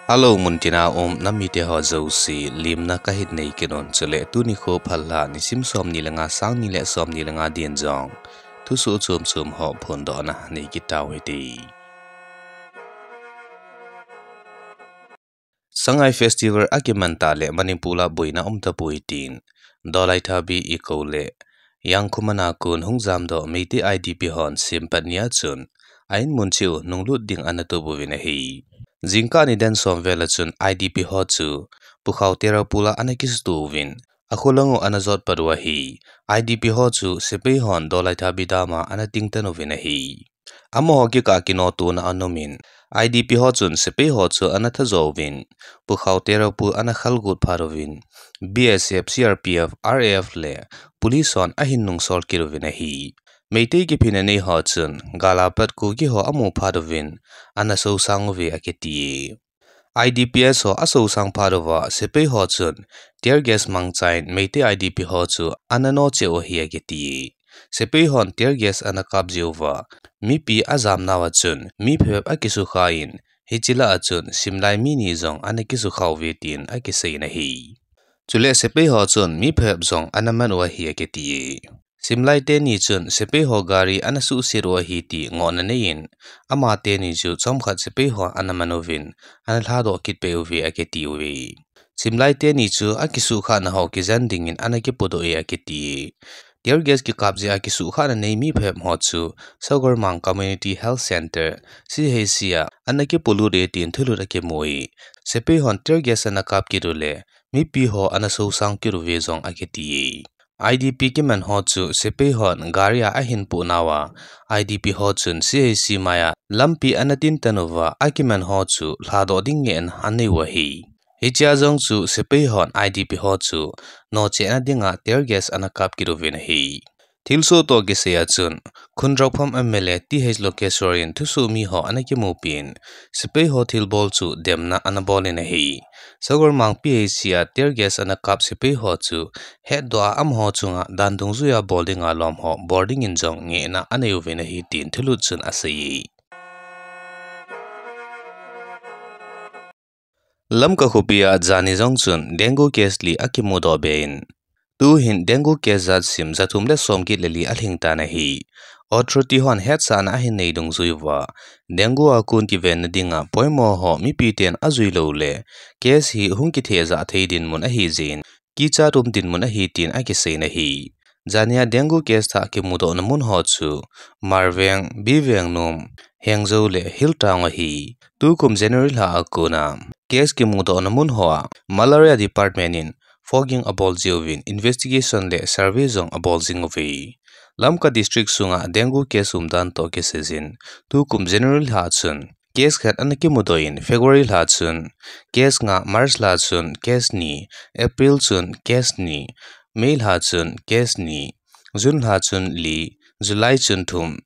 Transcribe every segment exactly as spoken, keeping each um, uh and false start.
Hello, muntina um namite ho jouse, limna kahin nei kit un, chule tuni kho phalha nisim som ni le nga, sang ni le som ni le nga din jong thusoh chom chom ho phondohna nei kit tau hite. Sangai Festival akiman tah le Manipur a boina um tapoi tin Dolai Thabi i kou le Yangkhumana kon hung jamdoh Meitei I D P hon simpat nia chun a in mun cheh u nunglut ding ana tup uvin ahi. Jingkah nidan som vel a chun I D P ho chu Pukhao Terapul a ana kisuto uvin, a kholang u ana jot pat u ahi. I D P ho chu sepai hon Dolai Thabi dam a ana tingtan uvin ahi. Amaho kikah kinotona ana um in, I D P ho chun sepai ho chu ana thajo uvin, Pukhao Terapul ana khalgot phat uvin, B S F, C R P F, R A F le police hon ahin nungsol kit uvin ahi. Meitei kiphinna nei ho chun gal a pat Kuki ho amu phat uvin, ana sosang uve akiti e. I D P S ho asosang phat uva sepai ho chun tear gas mangchan Meitei I D P ho chu ana nocheh u ahi akiti e. Sepai hon tear gas ana kap jeh uva mipi ajamna uva chun mi phabep akisukha in, hiche lah a chun simlai mi ni jong ana kisukha uve tin akisei in ahi. Chule sepai ho chun mi phabep jong ana man u ahi akiti e. Simlai teni chun sepai ho gari ana suhset u ahi ti ngohna nei in, ama teni chu chomkhat sepai ho ana man uvin, ana lhadoh kit peh uve akiti uve. Simlai teni chu akisuhkhahna ho kijen dingin ana kipodoh e akiti e. Tear gas kikap jeh a kisuhkhahna nei mi phabep ho chu Sagolmang Community Health Center, C H C a ana kipolut e tin thulut akimu e. Sepai hon tear gas ana kap kit u le mipi ho ana sosang kit uve jong akiti e. I D P kiman ho chu sepai hon gari a ahin poh nauva, I D P ho chun C H C mai a lampi ana tintan uva, akiman ho chu lhadoh ding ngehna anei u ahi. Hichea jong chu sepai hon I D P ho chu nochehna dinga tear gas ana kap kit uvin ahi. Thilsoh toh kisai a chun, Khundraopham M L A T H Lokeshwar in thusoh mi ho ana kimupi in, sepai ho thilbol chu demna ana bol in ahi. Sagolmang P H C a tear gas ana kap sepai ho chu hetdoh a amaho chunga dan dungjuia bol dinga lom ho bol dingin jong ngehna anei uvin ahi tin thulut chun asei e. Lamka khopi a jani jong chun dengue case li akimudoh be in, tuhin dengue case jat sim jathum le somget le li alhing tan ahi. Authority hon hetsahna ahin nei dungjui uva, dengue a kon kivenna dinga poimo ho mipi ten ajui lou le, case hi hung kithejah thei dinmun ahi jeh in, kichat um dinmun ahi tin akisei in ahi. Jania dengue case thah kimudohna mun ho chu Marveng, B Vengnom, Hengjo le Hill Town ahi. Tukum January lha a kona case kimudohna mun hoa Malaria Department in fogging abol jeh uvin investigation le survey jong abol jing uve. Lamka district sunga dengue case umdan toh kisai jin, tukum January lha chun case khat ana kimudoh in, February lha chun case nga, March lha chun case ni, April chun case ni, May lha chun case ni, June lha chun li, July chun thum,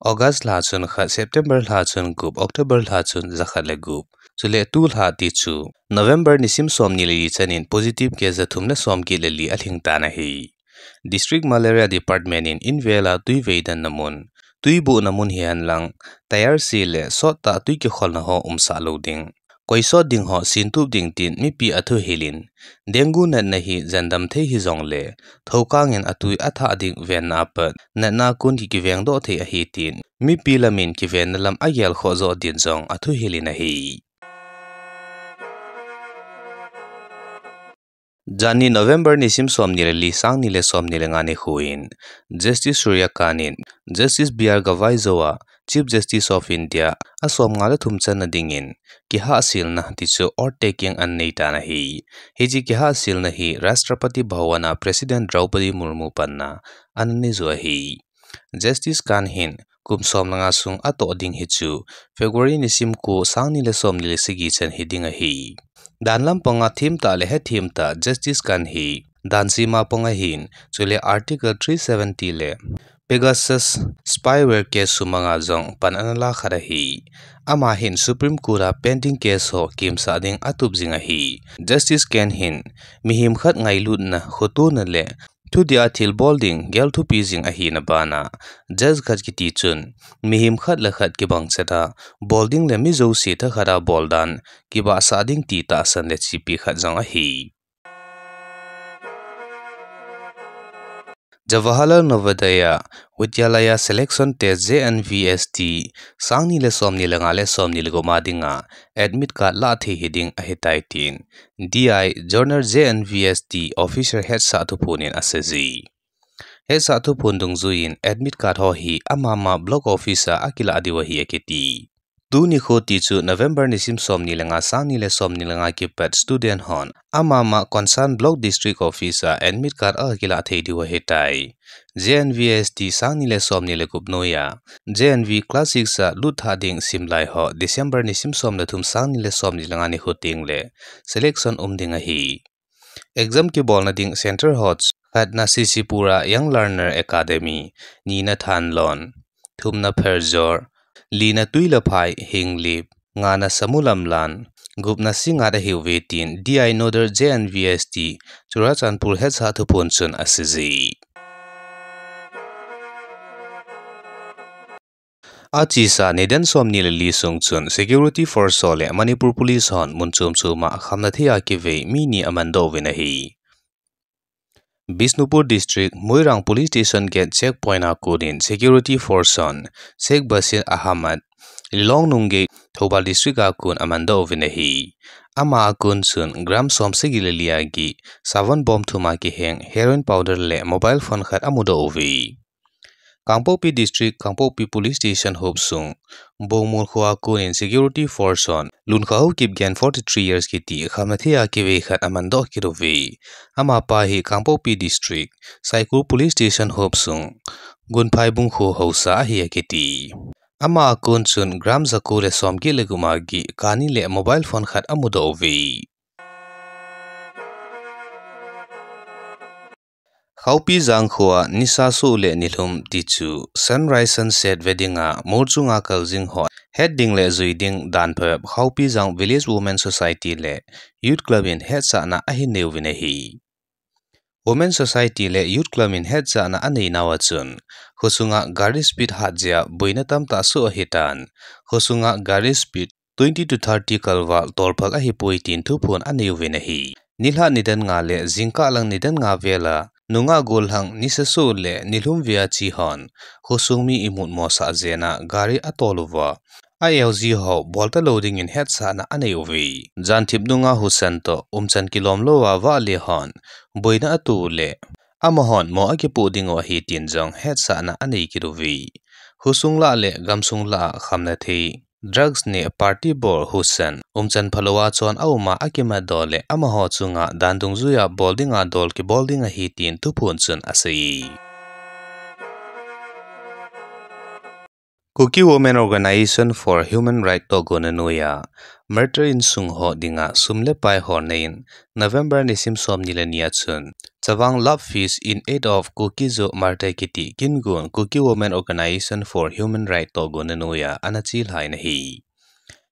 August lha chun khat, September lha chun gup, October lha chun jakhat le gup. Chule tulha ti chu November nisim somni le li chan in positive case jathum le somget le li alhing tan ahi. District Malaria Department in invel a tui veidanna mun, tui bohna mun hihen lang, tayar se le sottah tui kikholna ho umsah lou ding, koi sot ding ho sintup ding tin mipi athuhil in, dengue natna hi jandam thei hijongle, thokang in atui athah ding venna apat natna kon kikivengdoh thei ahi tin mipi lam in kivenna lam agelkhoh joh din jong athuhil in ahi. Jani November nisim somni le li, sangni le somni le nga nikho in Justice Surya Kant in Justice B R Gavai jouva Chief Justice of India a somnga le thum channa dingin kihahselna tichu oath taking anei tan ahi. Hiche kihahselna hi Rashtrapati Bhavan a President Draupadi Murmu panna ana neiju ahi. Justice Kant hin kum som le nga sung atoh ding hichu February nisim ko, sangni le somni le sagi chan hiding ahi. Dan lampanga themtah le hethemtah Justice Kant hi dan sema pang ahin, chule Article three seventy le Pegasus spyware case sumanga jong pan ana la khat ahi. Ama hin Supreme Court a pending case ho kimsah ding atup jing ahi. Justice Kant hin mihem khat ngailutna, khotona le Thudia thil bol ding gel thupi jing ahina bana, judge khat kiti chun, mihem khat le khat kibang cheta, bol ding le mi jouse thakhat a bol dan, kibahsah ding ti tahsan le chepi khat jong ahi. Jawaharlal Navodaya Vidyalaya Selection Test, J N V S T, sang ni le som ni le nga le som ni le gup a dinga admit card lah thei hiding ahitai tin D I Journal J N V S T officer hetsah thuphon in asei ji. Hetsah thuphon dungjuiyin admit card ho hi amama block office a akilah diu ahi akiti. Tuni kho ti chu November nisim som ni le nga, sang ni le som ni le nga kipat student hon amama concern block district office a admit card akilah thei diu ahitai. J N V S T sang ni le som ni le gup noiya J N V class six a lut thah ding simlai ho December nisim som le thum, sang ni le som ni le nga nikho teng le selection um ding ahi. Exam kibolna ding center ho chu khatna C C Pura Young Learner Academy, nina Thanlon, thumna Pherzawl, lina Tuilaphai, Henglep, ngana Samulamlan, gupna Singngat ahiuve tin D I Nodal J N V S T Churachandpur hetsah thuphon chun asei ji. Achesa nidan som ni le li sung chun security force ho le Manipur Police hon mun chom chom a khamna thei a kivei mi ni amandoh uvin ahi. Bishnupur District, Moirang Police Station Gate Checkpoint a konin security force hon Sheikh Bashir Ahmad, Lilong Nungei, Thoubal District a kon amandoh uvin ahi. Ama a kon chun gram som sagi le li a gih, sawan bom thum a kiheng heroin powder le mobile phone khat amudoh uve. Kangpokpi District, Kangpokpi Police Station hop sung Bongmol kho a konin security force hon Lunkhaho Kipgen, forty three years kiti, khamna thei a kivei khat amandoh kit uve. Amapa hi Kangpokpi District, Saikul Police Station hop sung Gunphaibung kho haosa ahi akiti. Ama a kon chun gram jako le som get le gup a gih, kani le mobile phone khat amudoh uve. Khaopijang kho a nisa soh le nilhum ti chu sunrise sunset ve dinga mol chunga kal jing ho het ding le jui ding dan phabep Khaopijang Village Women Society le Youth Club in hetsahna ahin nei uvin ahi. Women Society le Youth Club in hetsahna anei nauva chun, khosunga gari speed hat jeh a boina tamtah soh ahitan, khosunga gari speed twenty to thirty kalval tolphal ahipoi tin thuphon anei uvin ahi. Nilhah nidan nga le jingkah lang nidan nga vel a, nungah gollhang nisa soh le nilhum ve a che hon, khosung mi imut mosah jeh in a gari atol uva, a L G ho bolta lou dingin hetsahna anei uve. Janthip nunga husan toh umchan kilom louva vahle hon boina ato u le, amahon mo akipoh diu ahi tin jong hetsahna anei kit uve. Khosung lah le gamsung lah a khamna thei, drugs ne party bol, husan, umchan phalou a chon a um a akimatdoh le amaho chunga dan dungjuia bol dinga dol kibol ding ahi tin thuphon chun asei. Kuki Women Organization for Human Rights toh gonna noiya martyr insung ho dinga sum le pai holna in November nisim som ni le ni a chun Chavang Love Feast in Aid of Kuki-Zo Martyr kiti kingon Kuki Women Organization for Human Rights toh gonna noiya ana chelhai in ahi.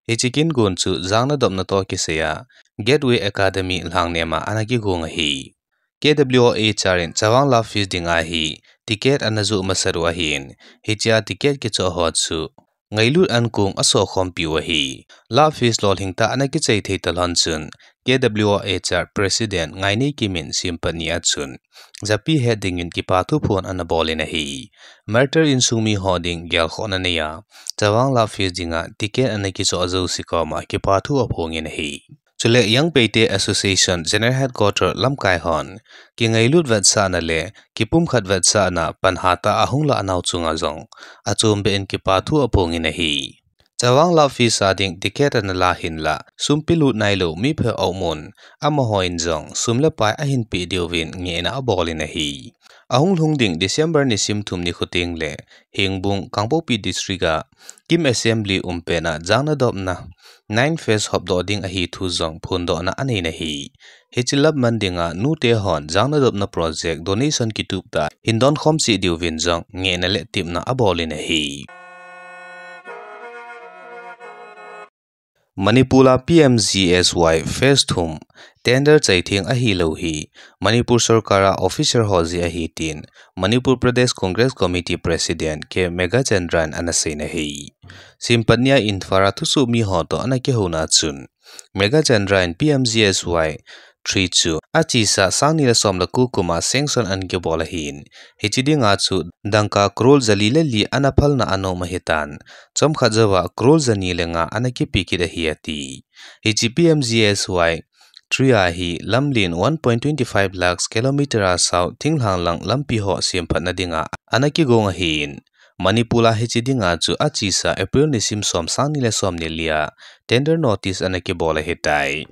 Hiche kingon chu jang nadopna toh kisaiya Gateway Academy Lhangnem a ana kigong ahi. K W O H R in Chavang Love Feast dinga hi ticket ana joh masat u ahin, hichea ticket kichoh ho chu ngailut ankong asokhompiu ahi. Love Feast lolhing tah ana kichai thei talhon chun K W O H R President Ngaineikim in simpat ni a chun japi het dingin kipa thuphon ana bol in ahi. Martyr insung mi ho ding gelkhohna neiya Chavang Love Feast dinga ticket ana kichoh jouse koma kipa thu aphongin ahi. Chule Young Paite Association General Headquarter lamkai hon kingailut vetsahna le kipumkhat vetsahna pan hatah a ahung lah nau chunga jong achombeh in kipa thu aphongin ahi. Chavang Love Feast a ding ticket ana la hinlah, sum pelut nailou mi phabep aum un, amaho in jong sum le pai ahin peh diuvin ngehna abol in ahi. Ahung lhung ding December nisim thum nikho teng le Hengbung, Kangpokpi District a Kim Assembly umpet a jang nadopna Nine Phase hopdoh ding ahi thu jong phondohna anei in ahi. Hiche lhahman dinga nute hon jang nadopna project donation kitup tah a hin donkhom cheh diuvin jong ngehna le tepna abol in ahi. Manipur a P M G S Y phase thum tender chaitheng ahilou hi Manipur sorkar a officer ho jeh ahi tin Manipur Pradesh Congress Committee President K Meghachandra in ana seina ahi. Simpat nia Imphal a thusoh mi ho toh ana kihouna chun Meghachandra in P M G S Y three chu achesa sang ni le som le ko kum a sanction ana kibol ahin, hiche dinga chu dangka crore jali le li ana phalna anom ahitan, chomkhat jouva crore jani le nga ana kipe kit ahi ati. Hiche P M G S Y three a hi lamlen one point two five lakhs kilometer a sao thinglhang lang lampi ho semphatna dinga ana kigong ahin, Manipur a hiche dinga chu achesa April nisim som sang ni le som ni li a tender notice ana kibol ahitai.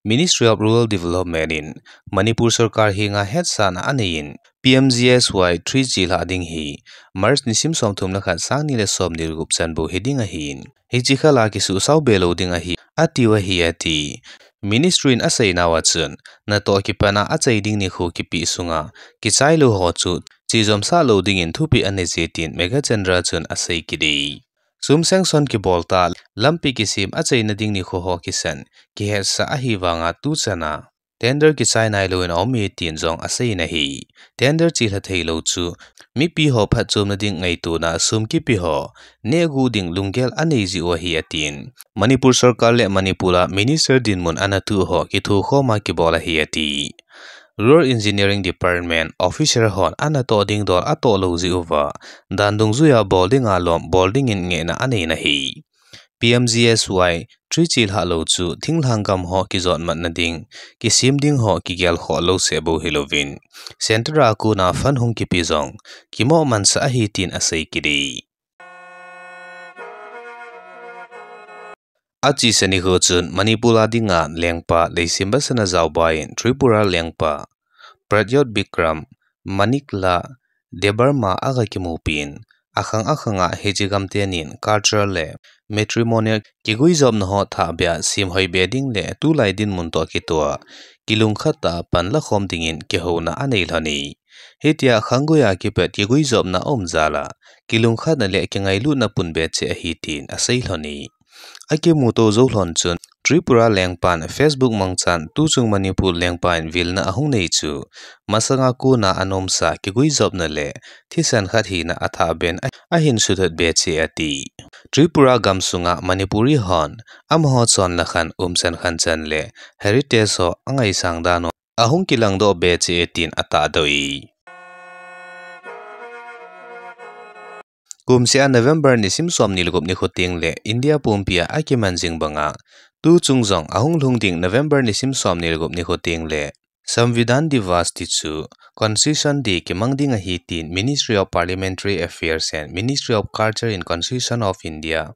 Ministry of Rural Development in Manipur sorkar henga hetsahna anei in, P M G S Y three chelhah ding hi March nisim som thum le khat sang ni le som ni le gup chan bou hiding ahin, hiche khel a kisuhsao be lou ding ahi atiu ahi ati. Ministry in aseinauva chun, natoh kipana achai ding nikho kipeh sunga kichai lou ho chu chejomsah lou dingin thupeh anei je tin Meghachandra chun asei kit e. Sum sanction kibol ta, lampi kisem achaina ding nikho ho kisan kihetsah ahi vanga tuchan a tender kichai nailou in aum e tin jong asei in ahi. Tender chelha theilou chu mipi ho phatchomna ding ngaitona sum kipe ho nehguh ding lunggel anei jeh u ahi atin, Manipur sorkar le Manipur a minister dinmun ana tuh ho kithokhom a kibol ahi ati. Rural Engineering Department officer hon anatoh ding dol atoh lou jeh uva dan dungjuia bol dinga lom bol dingin ngehna anei in ahi. P M G S Y three chelhah lou chu thinglhang gam ho kijotmatna ding, kisem ding ho kigelkhoh lou seh bou hilouvin, centre a kona fund hung kipe jong kimoh mansah ahi tin asei kit e. Achesa nikho chun Manipur a dinga lengpa Leishemba Sanajaoba in Tripura lengpa Pradyot Bikram, Manik Lal Debbarma aga kimupin, akhang akhang a hiche gam tenin cultural le matrimonial kiguijopna ho thahbeh a semhoi be ding le tulai dinmun toh kitoh a kilungkhat tah a pan lakhom dingin kihouna anei lhon e. Hitia khanggui a kipat kiguijopna aum jal a kilungkhatna le kingailutna pun be cheh ahi tin asei lhon e. Akimuto jou lhon chun Tripura lengpan Facebook mangchan tuchung Manipur lengpa in vilna ahung nei chu masanga kona anomsa kiguijopna le thisan khat hina athahbeh in ahin suthot be cheh ati. Tripura gamsunga Manipuri hon amaho chonlakhan umchan khanchan le heritage ho angaisang dan u ahung kilangdoh be cheh e tin atahdoh e. Kumseh a November nisim somni le gup nikho tengle India pumpia akiman jing banga, tuchung jong ahung lhung ding November nisim somni le gup nikho tengle Samvidhan Diwas tichu Constitution Day kimang ding ahi tin Ministry of Parliamentary Affairs and Ministry of Culture in Constitution of India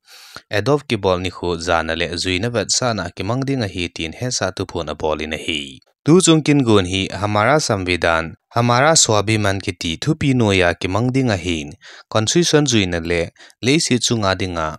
adopt kibol nikho jana le juina vetsahna kimang ding ahi tin hetsah thuphon abol in ahi. Tuchung kingon hi Hamara Samvidhan, Hamara Swabhiman kiti thupi noiya kimang ding ahin, Constitution juina le leiset chunga dinga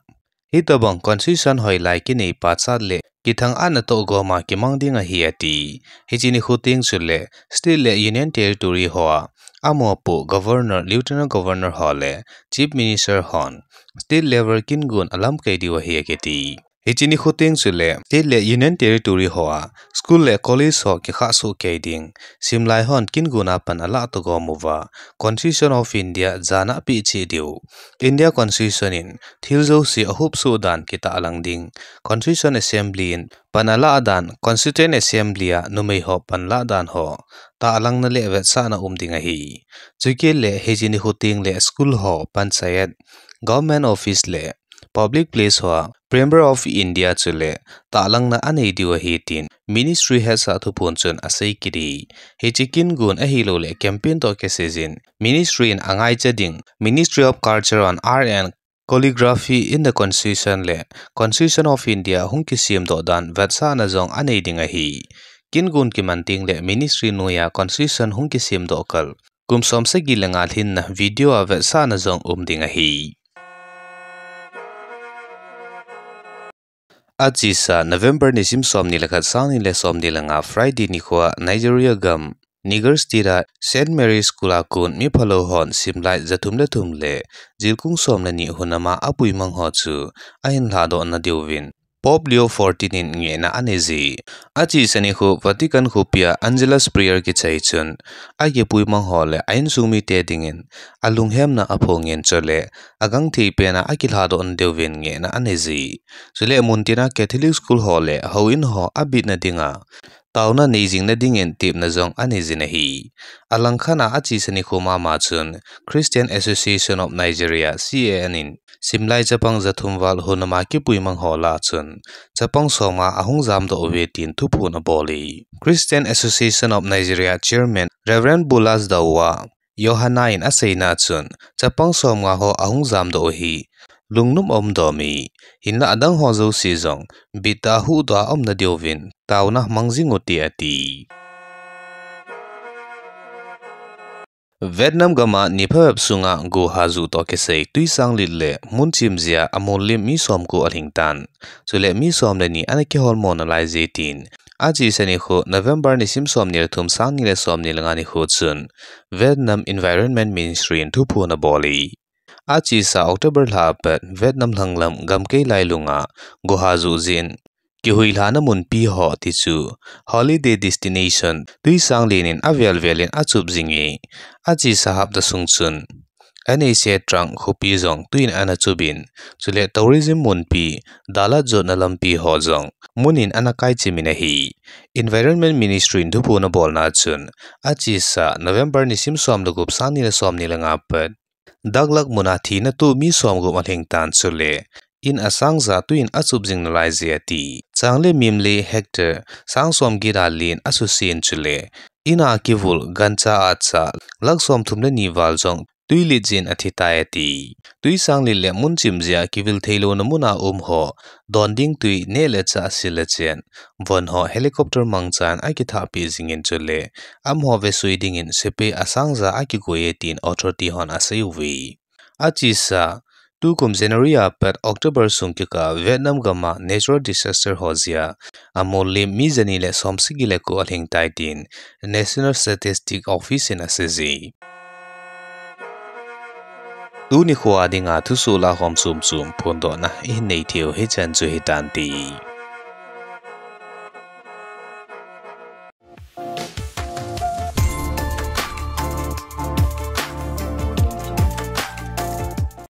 hitobang Constitution hoilai kinei pachat le kithang-atna toh goma kimang ding ahi ati. Hiche nikho teng chule State le Union Territory hoa amopo Governor, Lieutenant Governor ho le Chief Minister hon State level kingon alamkai diu ahi akiti. Hiche nikho teng chule State le Union Territory hoa School le College ho kikhah soh kei ding, simlai hon kingon a pan alah toh gom uva Constitution of India jana apeh cheh diu, India Constitution in thil jouse ahopsoh dan kitahlang ding, Constitution Assembly in pan alah dan, Constituent Assembly a numei ho pan lah dan ho tahlangna le vetsahna um ding ahi. Chukit le hiche nikho tengle school ho, panchayat, government office le public place hoa Preamble of India chule tahlangna anei diu ahi tin Ministry hetsah thuphon chun asei kit e. Hiche kingon ahiloule campaign toh kiseijin Ministry in angaicha ding Ministry of Culture on Art and Calligraphy in the Constitution le Constitution of India hung kisemdoh dan vetsahna jong anei ding ahi. Kingon kiman tengle Ministry noiya Constitution hung kisemdoh kal kum somsagi le nga lhinna video a vetsahna jong um ding ahi. Achesa November nisim somni le khat, sangni le somni le nga Friday nikhoa Nigeria gam Niger State a Saint Mary School a kon miphalou hon simlai jathum le thum le jilkung som le ni hunama apuimang ho chu ahin lhadoh nadiuvin Pope Leo fourteen in ngehna anei ji. Achesa nikho Vatican khopia Angelus Prayer kichai chun, akipuimang ho le a insung mite dingin alunghemna aphongin chule agangthei pena akilhadoh na diuvin ngehna anei ji. Chule muntina Catholic school ho le houin ho abitna dinga taona nei jing na dingin tepna jong anei jin ahi. Alangkhat a achesa nikho mama chun Christian Association of Nigeria, C A N in simlai chapang jathum val hunama kipuimang ho lah a chun chapang som nga ahung jamdoh uve tin thuphon abol e. Christian Association of Nigeria Chairman Reverend Bulas Dawoa Yohana in aseina chun, chapang som nga ho ahung jamdoh u hi lungnop aumdoh e, hinlah adang ho jouse jong bittah a huhdoh a umna diuvin taona mang jing ute ati. Vietnam gama ni phabep sunga gohaju toh kisai twisang lit le mun chim jeh a amollim mi som ko alhing tan. Chule mi som le ni ana kiholmo nalai jeh tin, achesa nikho November nisim som ni le thum, sang ni le som ni le nga nikho chun Vietnam Environment Ministry in thuphon abol e. Achesa October lha a pat Vietnam lhanglam gamkai lailunga gohaju jin kihuilhahna munpi ho tichu holiday destination twisang lit in avel vel in achup jing e. Achesa hapta sung chun N H A Trang khopi jong twi in ana chup in, chule tourism munpi dalat jotna lampi ho jong mun in ana kaichim in ahi. Environment Ministry in thuphon abolna chun, achesa November nisim som le gup, sang ni le som ni le nga a pat Dak Lak muna thina toh mi som gup alhing tan chule in asang ja twi in achup jing nalai jeh ati. Chang le mim le hectare sang som get a len asusen chule in a kivul gancha acha lakh som thum le ni val jong twi lit jin athitai ati. Twisang lit le mun chim jeh a kivil theilouna muna um ho don ding twi neh le chah, sil le chen von ho helicopter mangchan akithahpeh jingin chule amaho vesui dingin sepai asang ja akigoi e tin authority hon asei uve. Achesa tukum January a pat October sung kikah Vietnam gama natural disaster ho jeh a amollim mi jani le som sagi le ko alhing tai tin National Statistic Office in asei e. Tuni khoa dinga thusoh lahkhom chom chom phondohna ihin nei theiu hichan chu hitante.